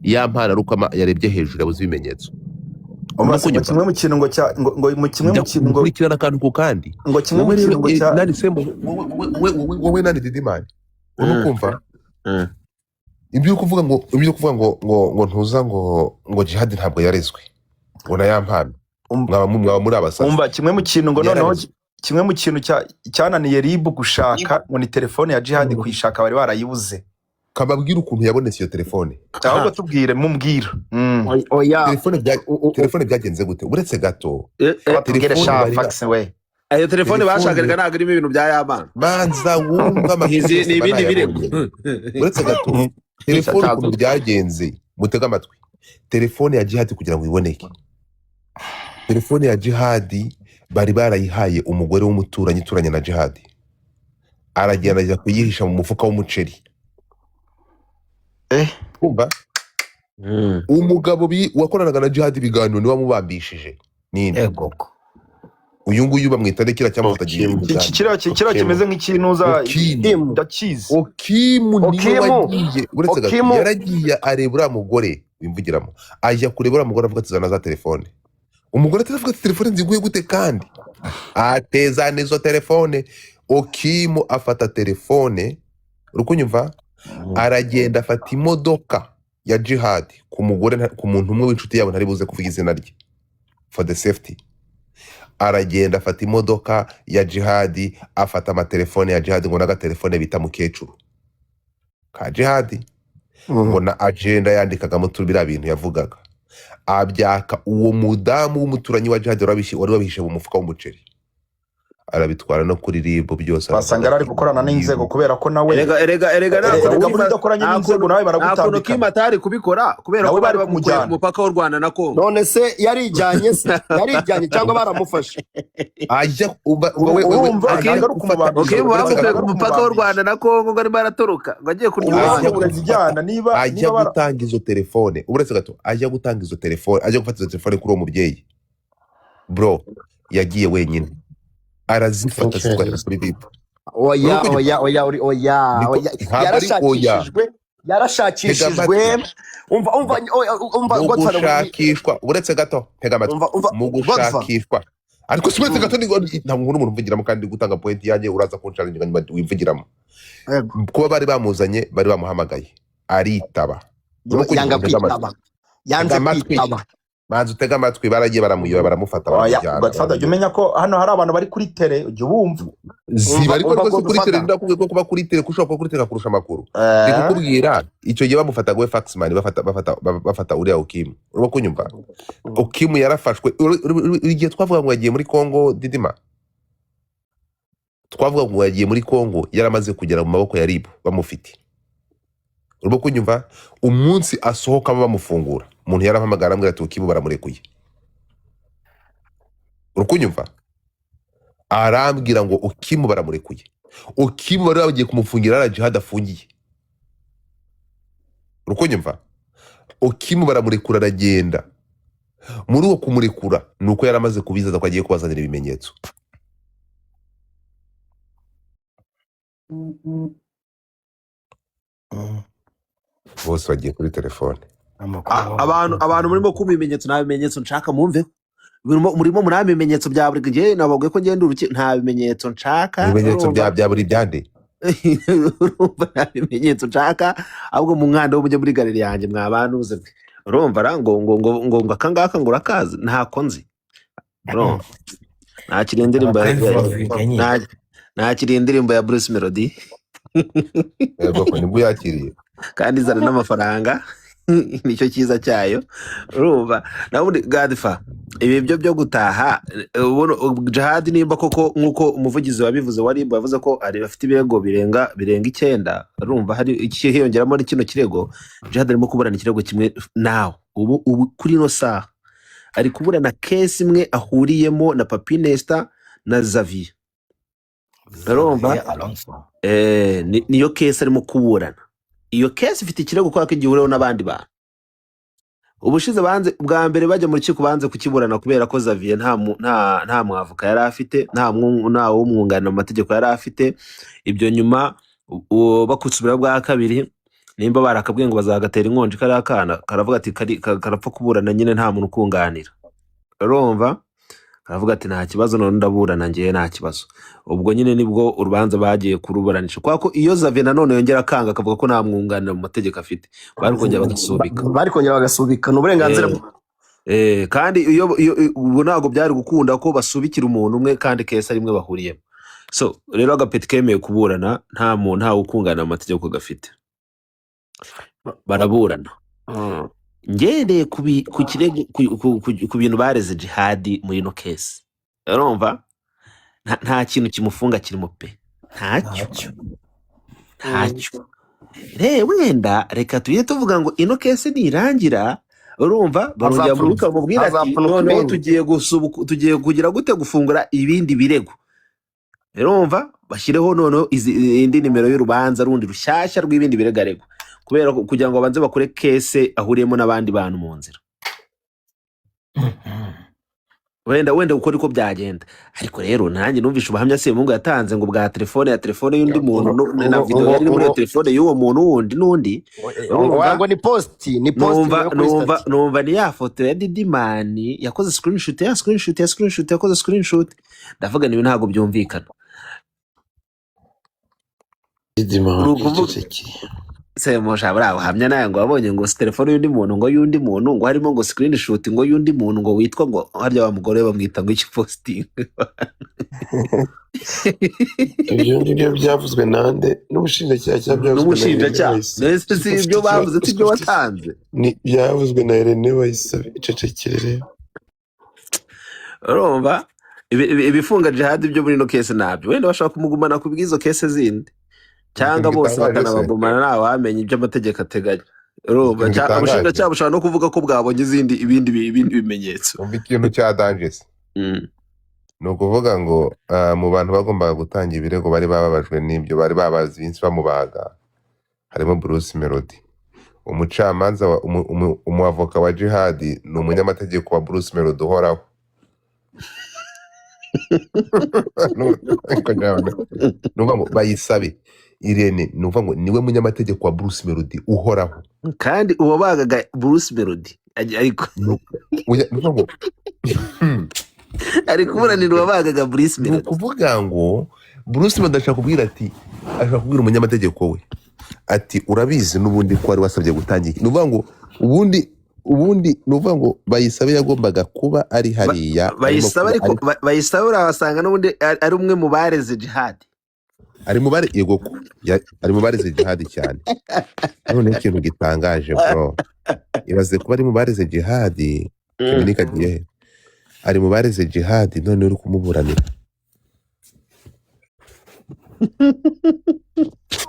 Ya Mpano ari uko yarebye hejuru yabuze ibimenyetso. Umva Urimo se ngo kunyumva? Kimwe mu kintu ngo cya ngo mu kimwe mu kintu ngo Ndakurikirana akantu ku kandi. Ngo kimwe mu Wowe rero kintu ngo cya nani sembo, wowe nani Didimani, urimo kumva? Ibyo kuvuga ngo ntuza ngo Jihad ntabwo yarezwe, ngo na Ya Mpano, mwaba muri abasazi. Umva, kimwe mu kintu ngo noneho Yararezwe. Kimwe mu kintu cyananiye RIB gushaka ngo ni telefone ya Jihad, kuyishaka bari barayibuze. Kababwira ukuntu yabonetse iyo telefone. Ahubwo tubwire, mumbwira. Oya. Telefone bya telefone byagenze gute? Uretse gato. Batubwire. Telefone Sha bari fax we. Iyo telefone Telefone bashakaga ntabwo irimo ibintu bya Yamana. Banza wumva amakuru Izi yose ni mba ibindi birego. nayabonye. Uretse gato, telefone ukuntu byagenze, mutege amatwi. Telefone ya Jihadi, kugira ngo iboneke, telefone ya Jihadi bari barayihaye umugore w'umuturanyi uturanye na Jihadi, aragenda ajya kuyihisha mu mufuka w'umuceri. Kumva, umugabo wakoranaga na Jihadi ibiganiro niwe wamubambishije ninde? Egoko. Uyu nguyu bamwita nde? Kiriya cyamufata? Okimu. Kiriya Okimu. kimeze nk'ikinuza. Okimu. Kimu. Ndakizi. Okimu niwe Okimu. wagiye. Uretse gato. Okimu. Yaragiye areba uriya mugore wimvugiramo, ajya kureba uriya mugore, avuga ati: "Zana za telefone." Umugore ati, avuga ati: "Telefone nziguye gute?" Kandi atezana izo telefone. Okimu afata telefone, uri kunyumva? Aragenda afata imodoka ya Jihad ku mugore, ku muntu umwe w'inshuti yabo ntari buze kuvuga izina rye for the safety. Aragenda afata imodoka ya Jihadi, afata amatelefone ya Jihadi, ngo n'agatelefone bita mukecuru ka Jihadi, ngo na agenda yandikagamo turi biriya bintu yavugaga, abyaka uwo mudamu w'umuturanyi wa Jihadi wari wabihishe mu mufuka w'umuceri, arabitwara no kuri RIB byose. Wasanga Aravuga yari ari ati gukorana n'inzego, kubera ko nawe Erega nta erega kuntu buriya Kima udakoranye nta n'inzego kuntu nawe nta kuntu baragutambika. Kima atari kubikora kubera Nawe ko bari bari bamukuye ku kumujyana. mupaka w'u Rwanda na Kongo. None se yarijyanye se, yarijyanye cyangwa baramufashe? Ajya uba we Urumva, ajya ntabwo ari gufata ukumubambisha. Okimu Uretse bamukuye gato. ku mupaka w'u Rwanda na Kongo ngo arimo aratoroka, ngo agiye kurya Ajya ubundi. Ubundi urazijyana niba ajya niba bara gutanga izo telefone, uretse gato, ajya gutanga izo telefone, ajya gufata izo telefone kuri uwo mubyeyi, bro, yagiye wenyine arazifata, zitwarira kuri RIB. Oya. Uri kunyumva? Oya, oya, uri oya. Niko Oya. ntabwo ari oya. Yarashakishijwe. Tega Yarashakishijwe. amatwi. Umva, umva, oya, umva. Mu Godfather, gushakishwa, uretse gato, tega amatwi. Umva, umva. Mu Godfather. gushakishwa, ariko si uretse gato, ntabwo nkunda umuntu umvugiramo kandi gutanga point yanjye uraza kunsharinga nyuma wimvugiramo. Yego. Kuba bari bamuzanye, bari bamuhamagaye aritaba. Urimo kunyumva? Yanga Tega amatwi. kwitaba, yanze Tega amatwi. kwitaba. Manza utege amatwi. Baragiye baramuyora, baramufata, Oya. baramujyana. Godfather, jya umenya ko hano hari abantu bari kuri tele, ujya ubumva. Ziba Umva, ariko umva. rwose kuri tele Godfather. ndakubwiye ko kuba kuri tele, ko ushobora kuba kuri tele kurusha amakuru. Ndi kukubwira, icyo gihe bamufataga we Faxman, bafata uriya Okimu, urimo kunyumva? Okimu yarafashwe. Igihe twavuga ngo yagiye muri Congo, Didima, twavuga ngo yagiye muri Congo yaramaze kugera mu maboko ya RIB bamufite, urimo kunyumva? Umunsi asohokamo bamufungura, umuntu yarampamagara arambwira ati: "Okimu baramurekuye." Uri kunyumva? Arambwira ngo Okimu baramurekuye. Okimu bari bagiye kumufungira hariya Jihad afungiye, uri kunyumva? Okimu baramurekura aragenda. Muri uwo kumurekura ni uko yari amaze kubizaza ko agiye kubazanira ibimenyetso. Bose bagiye kuri telefone. Amakuru Abantu murimo kumpa ibimenyetso, nta bimenyetso nshaka, mumveho. Murimo murampa ibimenyetso bya buri gihe. Nababwiye ko ngenda uruki, nta bimenyetso nshaka. Ibimenyetso Urumva? bya buri byande. Urumva, nta bimenyetso nshaka, ahubwo mu mwanda wo mujye muri galeri yanjye mwabantuze mwe. Urumva ra ngo aka ngaka ngo urakazi, ntako nzi. Urumva, ntakiri indirimbo ya Abapenzi bavuga nyine. Ntakiri indirimbo ya Bruce Melody. Yego ko nibwo yakiriye. Kandi izana n'amafaranga, nicyo cyiza cyayo. Urumva, naho ubundi Godfa, ibi byo gutaha, ubuno Jihad nimba koko nk'uko umuvugizi wabivuze wa RIB yavuze ko ari bafite ibirego birenga 9, urumva hari iki hiyongeramo kino kirego. Jihad arimo kuburana ikirego kimwe nawe ubu kuri ino saha ari kuburana case imwe ahuriyemo na Papi Nesta na Xavier, urumva? Xavier Alonso. Niyo case arimo kuburana. Iyo case ifite ikirego kubera ko igihuriweho n'abandi bantu. Ubushize banze, bwa mbere bajya mu rukiko banze kukiburana kubera ko Xavier nta mwavoka yari afite, nta wumwunganira mu mategeko yari afite. Ibyo nyuma uwo bakusubira bwa kabiri Nimba barakabwiye ngo bazagatera inkonji kariya kana karavuga ati karapfa kuburana nyine nta muntu ukunganira. Urumva? Karavuga ati nta kibazo, none ndaburana ngewe nta kibazo. Ubwo nyine nibwo urubanza bagiye kuruburanisha, kubera ko iyo Xavier nanone yongera akanga akavuga ko nta mwunganira mu mategeko afite, bari kongera bagasubika. Bari kongera bagasubika, ni uburenganzira Eh, kandi iyo ubu ntabwo byari gukunda ko basubikira umuntu umwe kandi case ari imwe bahuriyemo. So rero agapeti kemeye kuburana nta muntu, ntawe ukunganira mu mategeko gafite, baraburana. Ngendeye ku kirego ku bintu bareze Jihadi muri ino case, urumva nta kintu kimufunga kirimo pe, ntacyo. Ntacyo. Ntacyo. Wenda reka tujye tuvuga ngo ino case nirangira, urumva, barongera Azapfa mu bamubwira ati azapfa noneho ibindi. Tugiye tugiye kugira gute, gufungura ibindi birego, urumva, bashyireho noneho indi nimero y'urubanza rundi rushyashya rw'ibindi birego aregwa, kubera ko kugira ngo babanze bakore case ahuriyemo n'abandi bantu mu nzira. Wenda uko niko byagenda. Ariko rero nanjye numvishe ubuhamya Semungu yatanze ngo bwa telefone ya telefone y'undi muntu na ngo video ngo yari muri iyo ngo telefone y'uwo muntu wundi n'undi, ngo urumva. Ngo ni post, ni post Numva yo kuri numva status. Numva ni ya foto ya Didimani yakoze screenshot ya screenshot ya screenshot yakoze screenshot. Ndavuga nibi ntabwo byumvikana. Didima Ni ukuvuga icecekeye. Semusha buriya buhamya nawe ngo wabonye ngo si telefone y'undi muntu, ngo y'undi muntu, ngo harimo ngo screenshot ngo y'undi muntu ngo witwa ngo harya wa mugore we bamwita ngo iki posting. Ibyo ngibyo byavuzwe nande? N'ubushinjacyaha cyangwa byavuzwe na Irene N'umushinjacyaha. Bayisabe? Mbese si ibyo bavuze, si ibyo watanze? Ni byavuzwe na Irene Bayisabe. Icecekere rero. Urumva ibifunga Jihadi byo muri ino case ntabyo, wenda bashobora kumugumana ku bw'izo case zindi cyangwa Ikintu bose gitangaje se bakanabagumana, ntawamenya ibyo amategeko ateganya, urumva. Ikintu gitangaje. Ubushinjacyaha bushobora no kuvuga ko bwabonye izindi ibindi bimenyetso. Umva ikintu cya danger se. Ni ukuvuga ngo mu bantu bagombaga gutanga ibirego bari bababajwe n'ibyo bari babazi iminsi bamubaga, harimo Bruce Melody. Umucamanza umuavoka wa Jihadi ni umunyamategeko wa Bruce Melody uhoraho. Ni ukuvuga ngo Bayisabe Irene, ni ukuvuga ngo niwe munyamategeko wa Bruce Melody uhoraho. Kandi uwo bagaga Bruce Melody ariko Ni ukuvuga ngo ari kuburanira uwabagaga Bruce Ni Melody. ukuvuga ngo Bruce Melody ashobora kubwira ati, ashobora kubwira umunyamategeko we ati urabizi n'ubundi ko wari wasabye gutangira. Ni ukuvuga ngo ubundi ni ukuvuga ngo Bayisabe yagombaga kuba ari hariya arimo Bayisaba kuba ariko ari Bayisaba urabasanga n'ubundi ari umwe mu bareze Jihadi. Ari mu bare, yego ko ari mu bareze Jihadi cyane. Noneho ikintu gitangaje bro, ibaze kuba ari mu bareze Jihadi. Dominika agiye he? Ari mu bareze Jihadi none uri kumuburanira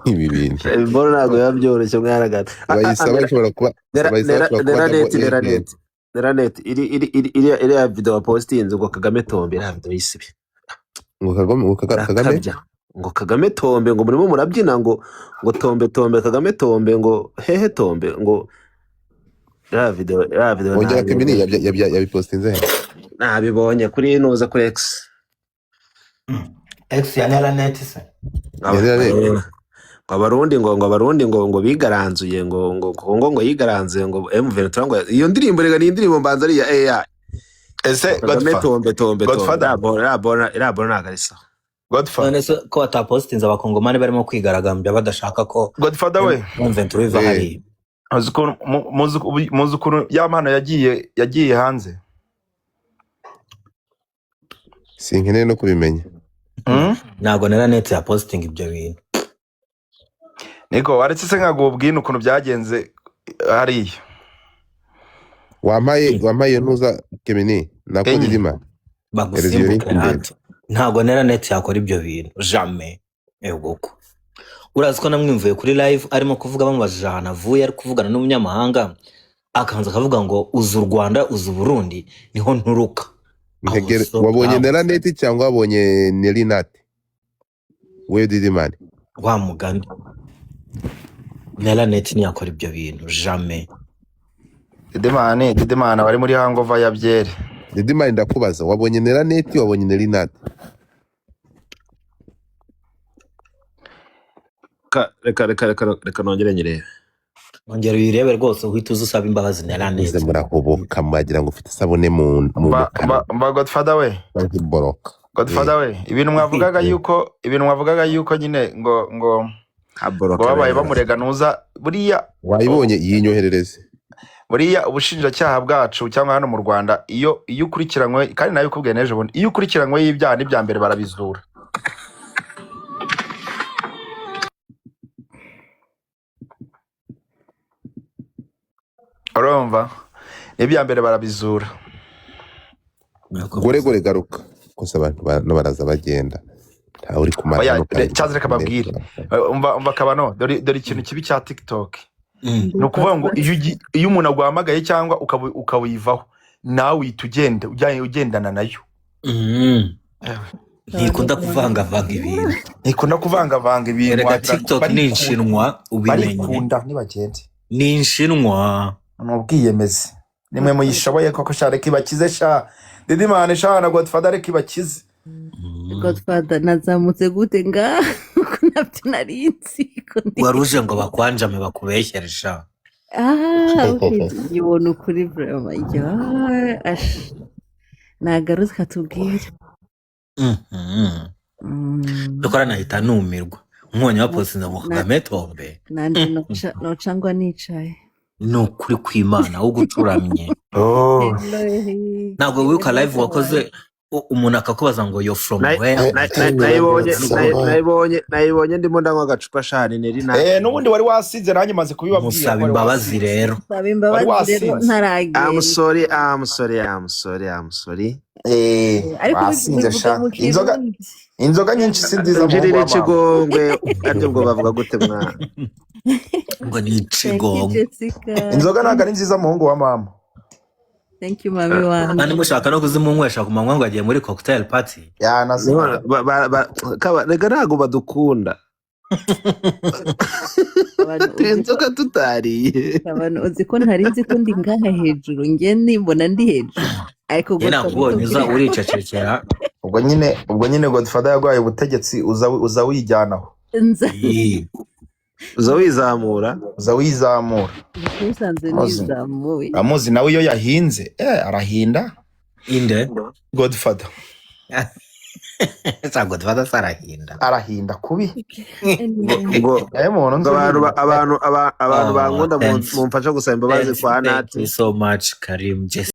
ibi bintu. Mbona ntabwo biba byoroshye mwana gato. Bayisaba ashobora kuba Bayisaba ashobora kuba Neranet double agent. Neranet Neranet iri iri iri iriya iriya video wapostinze ngo Kagame tombe, iriya video yisibe. Ngo Kagame, ngo Kagame. Arakabya ngo Kagame tombe, ngo murimo murabyina ngo tombe tombe Kagame tombe, ngo hehe tombe, ngo iriya video Wongera Kemini. Ntabibonye. Yabipostinze he? Nabibonye kuri nuza kuri X. X ya Neranet se? Ya Neranet. Ngo abarundi ngo abarundi ngo bigaranzuye ngo Kongo ngo yigaranzuye ngo M23 ngo iyo ndirimbo rega ni indirimbo mbanza ari iya AI. Ese Kagame Godfa tombe tombe tombe. Godfather. Iriya bora ntabwo ari sawa. Godfa None se ko batapositinze abakongomani barimo kwigaragambya badashaka ko Godfather we. M23 iva hariya? Muzi ukuntu muzi ukuntu ya mpano yagiye hanze? Sinkeneye no kubimenya. Ntabwo Neranet yapositinga ibyo bintu. Niko waretse se nkaguha ubwine ukuntu byagenze hariya? Wampaye ntuza Kemini nako. Enye. Didima, hereza iyo link Bagusimbuke ndebe. hato, ntabwo Neranet yakora ibyo bintu jamais. Ego ko urazi ko namwimvuye kuri live arimo kuvuga, bamubajije ahantu avuye, ari kuvugana n'umunyamahanga, akabanza akavuga ngo uzi u Rwanda, uzi Burundi, niho nturuka. I was Ntegere so wabonye proud. Neraneti cyangwa wabonye Nerinati we Didimani? Wa mugani, Neranet ntiyakora ibyo bintu jamais. Didimani bari muri hangova ya byeri. Didimani, ndakubaza, wabonye Neraneti, wabonye Nerinati? Reka nongere nyirebe. Ongera uyirebe rwose, uhita uza usaba imbabazi Muze Neranete. murahoboka, mwagira ngo ufite isabune mu Mba kanwa. mba mba Godfather we. Bari kuboroka. Godfather we, ibintu mwavugaga yuko, ibintu mwavugaga yuko nyine ngo ngo Aboroka babaye beza. bamurega nuza buriya. Wayibonye, yinyoherereze. Buriya ubushinjacyaha bwacu cyangwa hano mu Rwanda, iyo ukurikiranywe, kandi nawe ukubwiye n'ejo bundi, iyo ukurikiranywe y'ibyaha n'ibya mbere barabizura. Urumva, n'ibya mbere barabizura. Gore gore, garuka kose, abantu baraza bagenda, ntawe uri kumara Oya, hano kandi. Cyaze reka babwire. Umva kabano, dore ikintu kibi cya TikTok. Ni ukuvuga ngo iyo umuntu aguhamagaye cyangwa ukabuyivaho, nawe uhita ugenda ujyanye ugendana nayo. Ntikunda kuvangavanga ibintu. Ntikunda kuvangavanga ibintu. Erega Wagira ngo TikTok ni barikunda. inshinwa, ubimenye. Barikunda ntibagende. Ni inshinwa. Ni ubwiyemezi, nimwe muyishoboye koko sha, reka ibakize sha, Didimane sha na Godfather, reka ibakize. Godfather, nazamutse gute nga ko nabyo nari nzi ko ndi Wari uje ngo bakwanjame bakubeshyere sha. Ah, okay, nyibona ukuri vraiment ya ash nagaruka tubwire. Dukora nahita numirwa nkonye baposinze ngo Kagame tombe. Nanje noca ngwa nicaye. Ni ukuri kw'Imana wo gucuramye. Oh. Hello, Eric. Ntabwo wibuka Hello, live wakoze, umuntu akakubaza ngo yo from where? Nayibonye ndimo ndanywa agacupa shani neri na N'ubundi wari wasinze, nanjye maze kubibabwira Musaba ko wari imbabazi wasinze. rero. Saba Wari imbabazi rero wasinze. ntaragenda. I'm sorry, I'm sorry, I'm sorry, I'm sorry. Ariko Wasinze bivuga sha. mu Inzoga Kirundi. inzoga nyinshi si nziza, muhungu Njirira wa mama. ikigongwe aribyo ngo bavuga gute mwana? Ngo ni Thank you, ikigongwe. Jessica. Inzoga ntabwo ari nziza, muhungu wa mama. Thank you, mami wangu. Kandi mushaka no kuzimunywesha ku manywa ngo agiye muri cocktail party. Yanazimara. Rega ntabwo badukunda. Abantu uzi ko Inzoga tutariye. Abantu uzi ko ntari nzi ko ndi ngaha hejuru, njye nimbona ndi hejuru. Ariko Njye Godfather nakubonye uza tubwire. uricecekera. Ubwo nyine Godfather yaguhaye ubutegetsi, uza wijyanaho. Nza Ii. Uza wizamura. Uza wizamura. Musanze Muzi. nizamuye. Amuzi nawe iyo yahinze, arahinda. Inde? Godfather. Ntabwo tuba sarahinda. Arahinda kubi. Anyway. Ngo Nawe muntu nzi ngo abantu uhinda. abantu Oh, bankunda thanks. mumfashe gusaba imbabazi Thanks, kwa thank Nati. you so much, Karim. Jessica.